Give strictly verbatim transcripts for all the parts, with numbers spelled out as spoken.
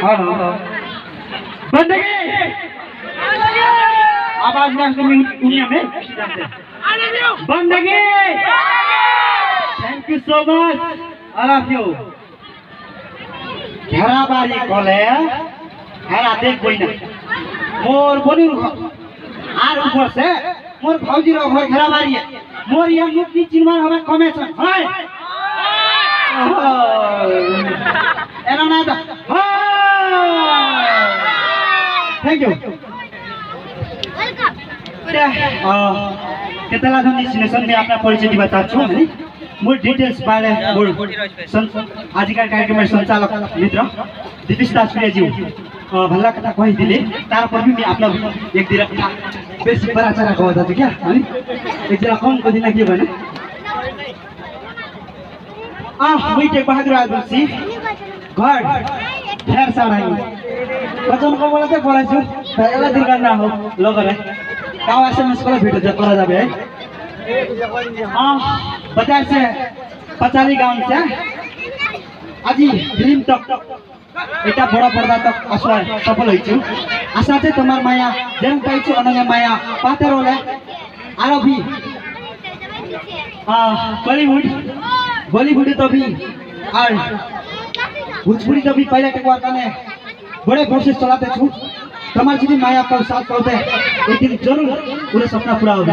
हाँ, हाँ। बंदगी! आवाज ना सुनी, दुनिया में। बंदगी! Thank you so much, all of you। घेराबारी कले, घेरा देख बइना। मोर बनिर घ-, आर ऊपर से मोर भौजीर घर घेराबारी। मोर इया मुख नी चिनबार हबे कमे छन। हाय। ओहो। एना ना तो। हाय। Thank you। अ, केतला जन चिनेछन, मुई अपना परिचय दिबा चाहूँ, है नी? मोर details बारे मोर सं-, आजिकार कार्यक्रमर संचालक मित्र दिपेश दास प्रियाजी, अ, भला कथा कहि दिले, तार पर भी मुई अपना एक दिरा कथा बेसी बड़ा चढ़ा कहि देते क्या, है नी? एक दिरा कम कहि दिना कि बने। आ, मुई टेक बहादुर आदिवासी, घर, फेर साराई। वचन को बोलते बोला छु, पहला दिन का ना हो, लोग रे। गाँव ऐसे मुश्किल भेट जा, करा जाबे। आ, बजाय से पचाली गाँव से, আজি film तक, এটা বড় পর্দা তক আসবার সফল হইছু। আশা আছে তোমার মায়া, যেন পাইছু অনন্য মায়া, পাতে রলে। আরো ভি, আহ, Bollywood, Bollywood তো ভি, আর ভোজপুরি তো ভি পহলে টেকবার কানে বড় কোশিশ চালাতে ছু। তোমার যদি মায়া পাও, সাথ পাও, তে একদিন জরুর ওরে স্বপ্ন পুরা হবে।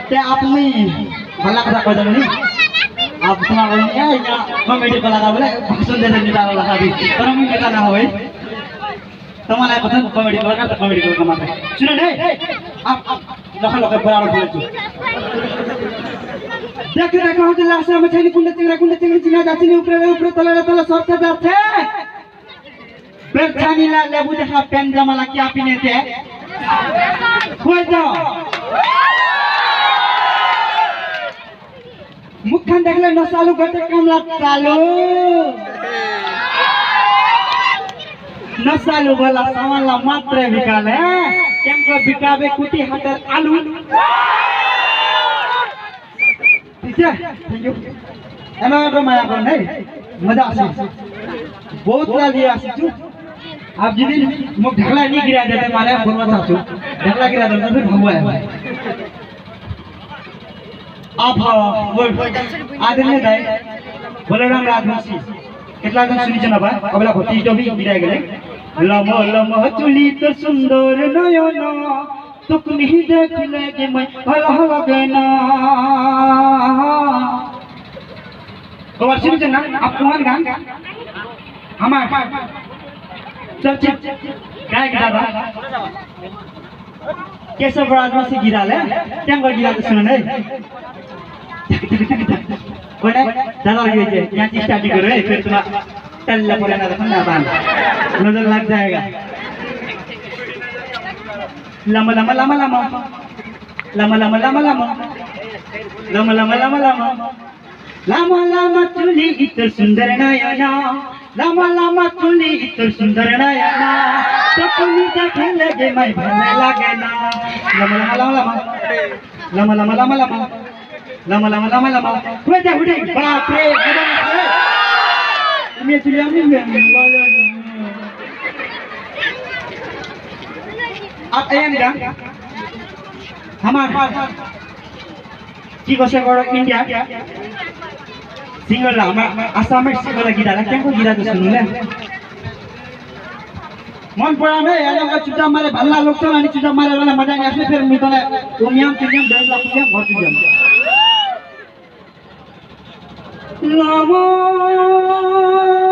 তে আপনি ভালা কথা কইলেন নি? আপ তোমার ওই, এই, ইয়া, comedy কলাকার বলে, ভাষণ দিতে নিতে আরো লাগা দি। কারণ আমি নেতা না হই। তোমার এক কথা comedy কলাকার, তো comedy কলাকার মাতে। শুনে নে, আপ, আপ, লক্ষ লক্ষ বড় আরো বলেছো। দেখে দেখে হচ্ছে লাস্টে আমি ছেলে কুন্ডে চিংড়া, কুন্ডে চিংড়ি চিনা যাচ্ছে নি, উপরে, উপরে, তলে, তলে, সব যাচ্ছে। বেলছানিলা লেবু দেখা পেন জামালা কি আপনি তে? কই তো? মুখখান দেখলে নসালু গটে কামলা চালু। নসালু বলা সামানলা মাত্রে বিকালে, কেমন বিকাবে কুটি হাতের আলু। ঠিক আছে? Thank you। এনে এনে মায়া করে নেই, মজা আসে। বহুত লালি আসে তু। আপ যদি মুখ ঢাকলা নি গিরা দেতে মারে, বলবা চাচু। ঢাকলা গিরা দেতে ফির ভাবো আয়। আপ, আ, বল। আদরণীয় দাই, বলরাম রাজবংশী। কেতলা জন শুনিছন না বা? অবলা ভতি টবি গিরা গেলে। লম লম চুলি তোর সুন্দর নয়ন। তোকনি দেখিলে যে মাই ভালা লাগে না। কবার শুনিছন না? আপ কোন গান? আমার চলচ্চিত্র গায়ক দাদা কেশব রাজবংশী গিরালে, কেমন গিরালে শুনে নেই? কোনে? দাদা গিয়েছে, ইয়াতে study করে, ফির তোমার টাল্লা পরে না দেখুন না বান। নজর লাগ যায়গা। লামা, লামা, লামা, লামা। লামা, লামা, লামা, লামা। লামা, লামা, লামা, লামা। লামা, লামা চুলি ইতর সুন্দর নয়না। লামা, লামা চুলি ইতর সুন্দর নয়না। তোকনি দেখিলে যে মাই ভালা লাগে না। লামা, লামা, লামা, লামা। লামা, লামা, লামা, লামা। লামা, লামা, লামা, লামা। হুয়ে যা, হুয়ে যা। বাপ রে, গরম আছে। আমি চুলি, আমি, আমি, আমি। আপ এন গান। আমার কি কছে বড় ইন্ডিয়া? সিঙ্গার লা, আমার আসামের সিঙ্গার লা গিরা, কেমন গিরা তো শুনলে? মন পড়া নেই, এলাকা চুটা মারে, ভাল্লা লোক তো আনি চুটা মারে, ওলা মজা নিয়ে আসলে ফের মুই তাহলে উমিয়াম, চুমিয়াম, বেরলা, পুলিয়াম, ঘর চুলিয়াম। লামা,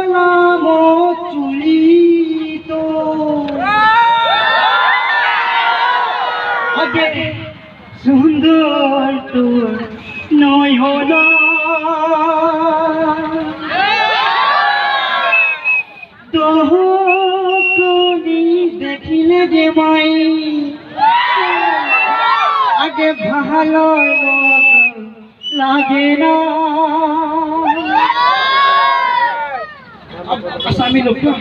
লামা চুলি তো। আগে সুন্দর তোর নয়না। তোকনি দেখিলে যে মাই আগে ভালো লাগে না। আসামি লোক তো।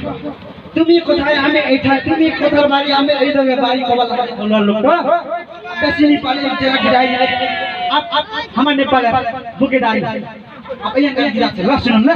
তুমি কোথায়, আমি এইঠায়, তুমি কোথার বাড়ি, আমি এই জায়গায় বাড়ি, কবার লাগে বলার লোক তো। বেশি নি পারে, আমি জেলা গিরাই। আপ, আপ, আমার নেপালে বুকে দাঁড়িয়ে। আপ এই জায়গায় গিরা আছে, লাস্ট শুনুন না।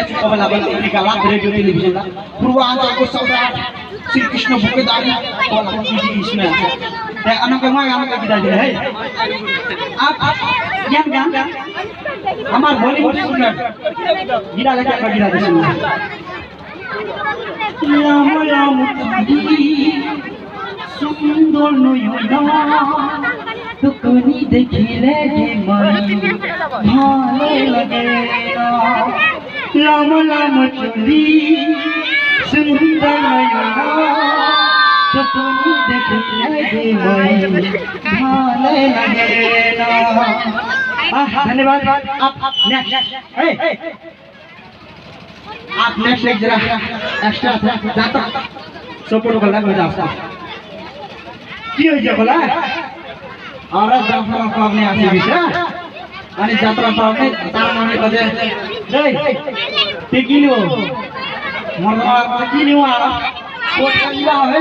নে চুপ কবে লাগে, নি গালা রেডিও টেলিভিশন লা। পূর্বাঞ্চল কো সৌদার, শ্রীকৃষ্ণ বুকে দাঁড়ি, কলা বুকে জিনিস না। তে আনো কে মাই, আনো কে গিরা দিলে, হে। আপ, গান, গান, গান। আমার বলিউড সিঙ্গার। গিরা লেখা গিরা দিস। লাম লাম চুলি, সুন্দর নয়ন, তোকে দেখিলে যে মন ভালো লাগে না। লাম লাম চুলি, সুন্দর নয়ন, তোকে দেখিলে যে মন ভালো লাগে না। আহ, ধন্যবাদ। Up, up, next. এই, এই। আপ নেক্সট এক জেরা এক্সট্রা আছে, যা তো। সব প্রোটোকল লাগবে, যা, যা। কি হয়েছে বলা? আমরা যাত্রা পাবনে আসি দিছে। মানে যাত্রা পাবনে, তার মানে বাজে, এই, তুই কি নিব? মনে হয় তুই কি নিব আর? কোট কিনবা হবে?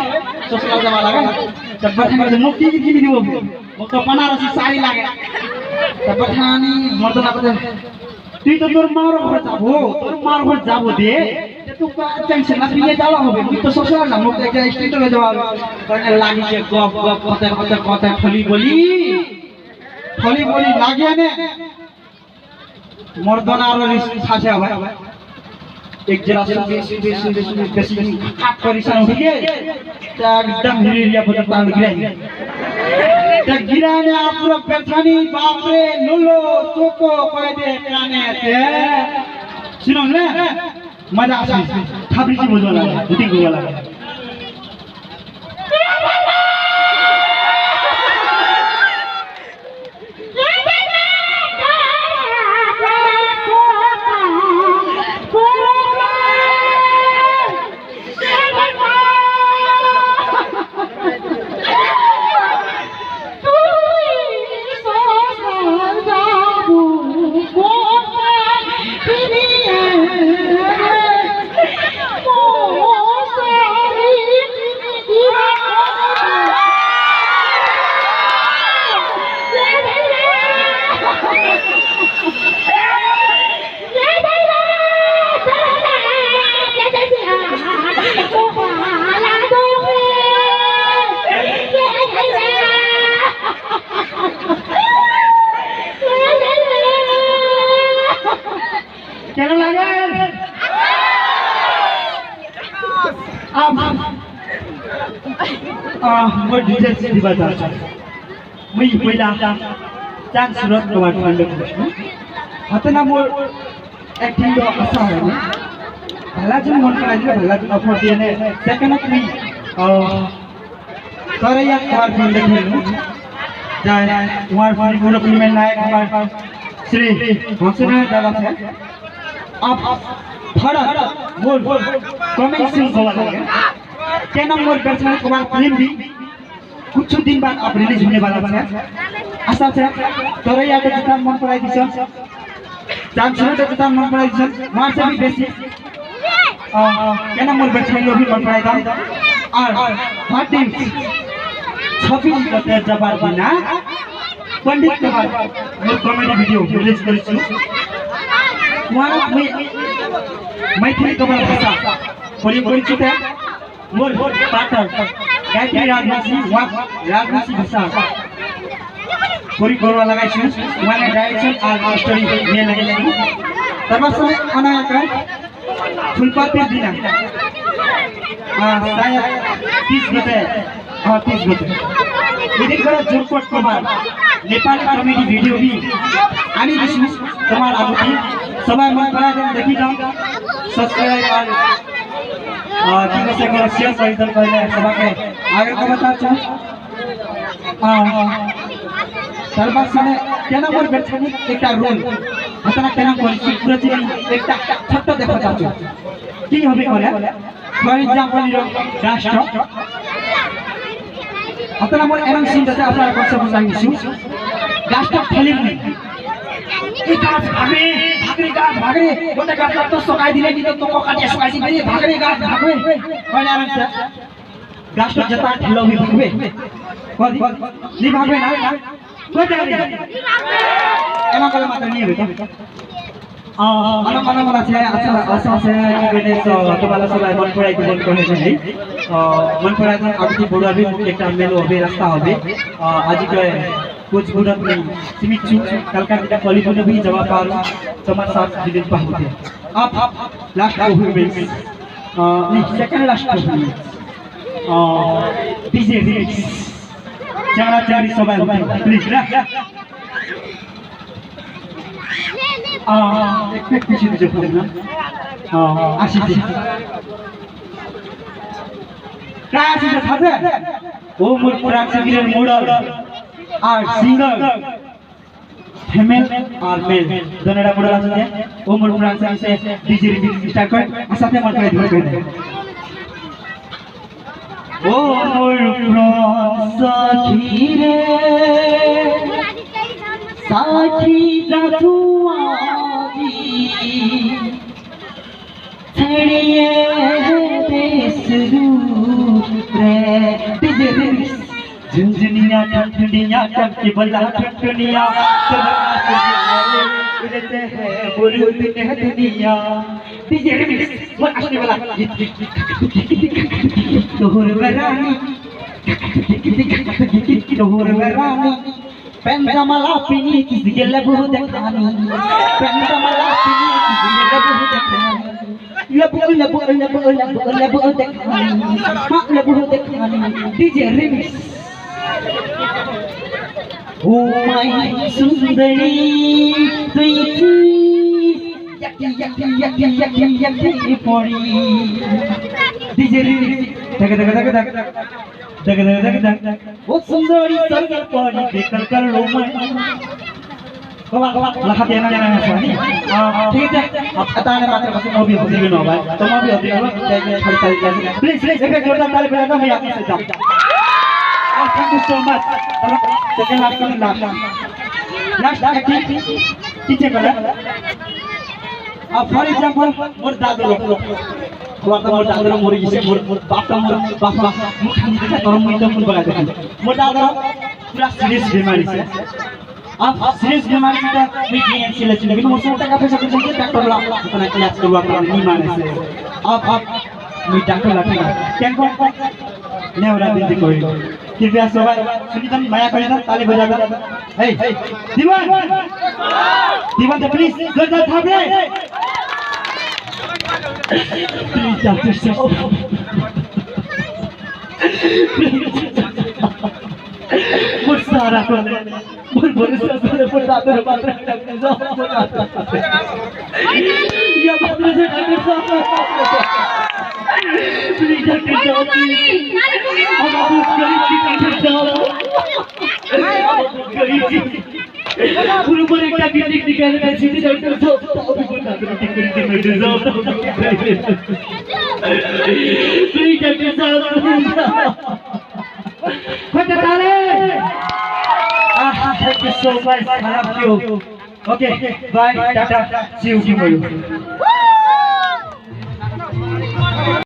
শ্বশুর যাওয়া লাগে। তারপর থেকে মুখ কি কি নিব? মুখ তো বানারসি শাড়ি লাগে। তারপর থানি মর্দনা বাজে। তুই তো তোর মার ঘর যাবো, তোর মার ঘর যাবো দে। তে তুই কা-, টেনশন না, তুই নিয়ে যাওয়া হবে। তুই তো শ্বশুর না, মুখ একটা স্টেট হয়ে যাওয়া হবে। কারণ লাগিছে গপ গপ, কথা, কথা, কথা, খলি বলি। খলি বলি লাগিয়ে নে। মর্দনা আরো রিস-, আছে আবার। এক জেরা শুনতে, শুনতে, শুনতে, শুনতে, বেশি দিন কাট করে সান উঠে গিয়ে, তা একদম হিরিয়া পর্যন্ত তাল গিরাই। তা গিরানে আপনার পেছানি বাপরে লুলো চোখো কয়দে কানে তে। শুনুন না? মজা আসে। থাবড়ি কি মজা লাগে, গুটি গুলা লাগে। কেন লাগে? আম, আহ, মোর ডিজে দিবা চাচা। মুই পয়লা চান্স রত তোমার ফান্ডে করেছি। হাতে না মোর একদিন তো আশা হয় না। ভালা জন মন করা দিলে ভালা জন অফার দিয়ে নে। সেকেন্ড তুমি, আহ, তোরে ইয়াত তোমার ফান্ডে খেলু। যায় তোমার ফান্ডে কোনো ফিল্মের নায়ক তোমার শ্রী হংসনাথ দাদা আছে। আপ থার্ড মোর কমিং সুন কবা লাগে। কেন মোর বেসমেন্ট কবার ফিল্ম ভি কুছ দিন বাদ আপ রিলিজ হোনে ওয়ালা আছে। আশা আছে তোরে ইয়াতে যেতা মন পড়াই দিছস, জান শুনে তো যেতা মন পড়াই দিছস, ওয়ার সে ভি বেশি। আহ, কেন মোর বেসমেন্ট ভি মন পড়াই দাম। আর হট দিন ছাব্বিশ গতে যাবার দিনা পণ্ডিত কবার মোর কমেডি ভিডিও রিলিজ করেছি। ওয়ান অফ মি মাইথিলি কবার ভাষা পরি পরিচিত মোর পার্টনার গায়ত্রী রাজবংশী, ওয়ান রাজবংশী ভাষা পরি করবা লাগাইছি। ওয়ানে ডাইরেকশন আর স্টোরি নিয়ে লাগাইছি। তারপর সঙ্গে অনায়াকা ফুলপাতির দিনা। আহ, সায়দ তিরিশ গতে, আহ, তিরিশ গতে। এদিন করে জোরকট কবার নেপালি কমেডি ভিডিও ভি আনি দিছু তোমার আগতি। সবাই মন করা দেন, দেখি দাও। সাবস্ক্রাইব আর, আহ, কি কইছে, করে শেয়ার করে দেন, করে সবাইকে আগে খবর চাচ্ছ। আহ, তারপর শুনে কেন মোর বেছানি একটা রুল। অতনা কেনে করেসি, পুরা চিনি একটা ছোট্ট দেখো চাচু। কি হবে করে? For example, you know, duster. অতনা মোর এরম সিন আছে, আপনারা কষ্ট বুঝাই দিছু। ডাস্টার ঠেলি নি। এই গাছ ভাগরে, ভাগরে গাছ, ভাগরে। গোটা গাছ তো সকাই দিলে, কিন্তু তো কাটিয়া সকাই দিবে, ভাগরে গাছ, ভাগরে। হয় না, আরামসে। গাছটা যেতা ঠেলো হি ভাগবে। কদি? নি ভাগবে না? কই যাবে? এমন করে মাত্র নিয়ে বেটা। আহ, মানব, মানব আছে, আছে, আছে, আছে, কি বলে, তো, তোমার সবাই মন পড়াই দিবেন করে দিবি। আহ, মন পড়াই দিবেন, আমি কি বড় হবে, একটা মেল হবে, রাস্তা হবে। আহ, আজকে কুছ বুড়া নেই, সীমিত চুপ, কালকার দিনে কলিগুলো ভি জমা পার, তোমার সাথ দিদিন পাহুতে। আপ, আপ, লাস্ট পারফরম্যান্স। আহ, নি, সেকেন্ড লাস্ট পারফরম্যান্স। আহ, ডিজে রিমিক্স। চেংড়া চেংড়ি সবাই উঠে, প্লিজ, না? আহ, একটু পিছনে যে পড়ে না। আহ, আসি, আসি। কারা আসি যে সাথে? ও মোর প্রাণ সিঙ্গারের মডেল আর সিঙ্গার। ফিমেল আর মেল, দোনোটা মডেল আছে যে, ও মোর প্রাণ সিঙ্গার সে ডিজে রিমিক্স স্টার্ট করে, আর সাথে আমার করে ধরে করে। ও মোর প্রাণ সখী রে, সখী যা তুই আজি, ছাড়িয়ে দেশ রূপ রে। DJ remix. झुनझुनिया ठुनठुनिया, चमकी बला ठुनठुनिया, चमक से प्यारे उड़ते हैं बुलबुल ने दुनिया। डीजे रिमिक्स, मोर आसने वाला। तोहर बरानी, तोहर बरानी। পেন জামা লা পিনি কিস গেলে বহু দেখানি। পেন জামা লা পিনি কিস গেলে বহু দেখানি। লেবু, লেবু, লেবু, লেবু, লেবু দেখানি। মা লেবু দেখানি। DJ remix. ও মাই সুন্দরী, তুই কি ইয়াকি, ইয়াকি, ইয়াকি, ইয়াকি, ইয়াকি পড়ি। DJ remix. দেখ, দেখ, দেখ, দেখ। দেখ, দেখ, দেখ, দেখ। ও সুন্দরী, তোকে পড়ি, বেকার করলো মাই। কবা, কবা, লাখাতে না, না, না, না, না। আহ, ঠিক আছে? আপ-, তাহলে মাত্র কাছে মবি হতে গেল, ভাই। তো মবি হতে গেল, তাই যে খালি তালি আছে। Please, please, একটা জোরদার তালি বাজাও, আমি আপনি সাথে। আহ, thank you so much। তাহলে second last, last। Last, last, কি, কি, কি চেক করে? আহ, for example, মোর দাদু লোক। তোমার তো মোর দাদু মরে গেছে, মোর, মোর বাপটা মোর, বাপ, বাপ, মুখ খানি দেখে, তোর মুখ তো কোন বাগাতে। মোর দাদু পুরা সিরিয়াস বেমারি আছে। আপ সিরিয়াস বেমারি আছে, তুই কি এনসিএল আছে, কিন্তু মোর সব টাকা পয়সা কিন্তু ডাক্তার লা, ওখানে ক্লাস করবো, আপনার নি মানেছে। আপ, আপ, আমি ডাক্তার লাগবে না। কেন কোন? নেওরা বিনতি করি। কৃপয়া সবাই, শুনি দেন, মায়া করি দেন, তালি বাজা দেন। এই, দিবান! দিবান তো প্লিজ, জোরদার থাপড়ে! প্লিজ, ডাক্তার সাহেব। প্লিজ। মোর সারা করে। মোর ভরসা করে মোর দাদুর মাত্র ডাক্তার সাহেব। ইয়া মাত্র সে ডাক্তার সাহেব। প্লিজ, ডাক্তার সাহেব, প্লিজ। আমার বহুত গরিব কি ডাক্তার সাহেব। আমার বহুত গরিব কি। পুরো পুরো একটা বিল্ডিং নিকালে দেছি, ডাক্তার সাহেব। আমি বহুত ডাক্তার ঠিক করে দিতে, ডাক্তার সাহেব। প্লিজ, ডাক্তার সাহেব। কত তালে? আহা, thank you so much, I love you. Okay, bye, tata, see you tomorrow.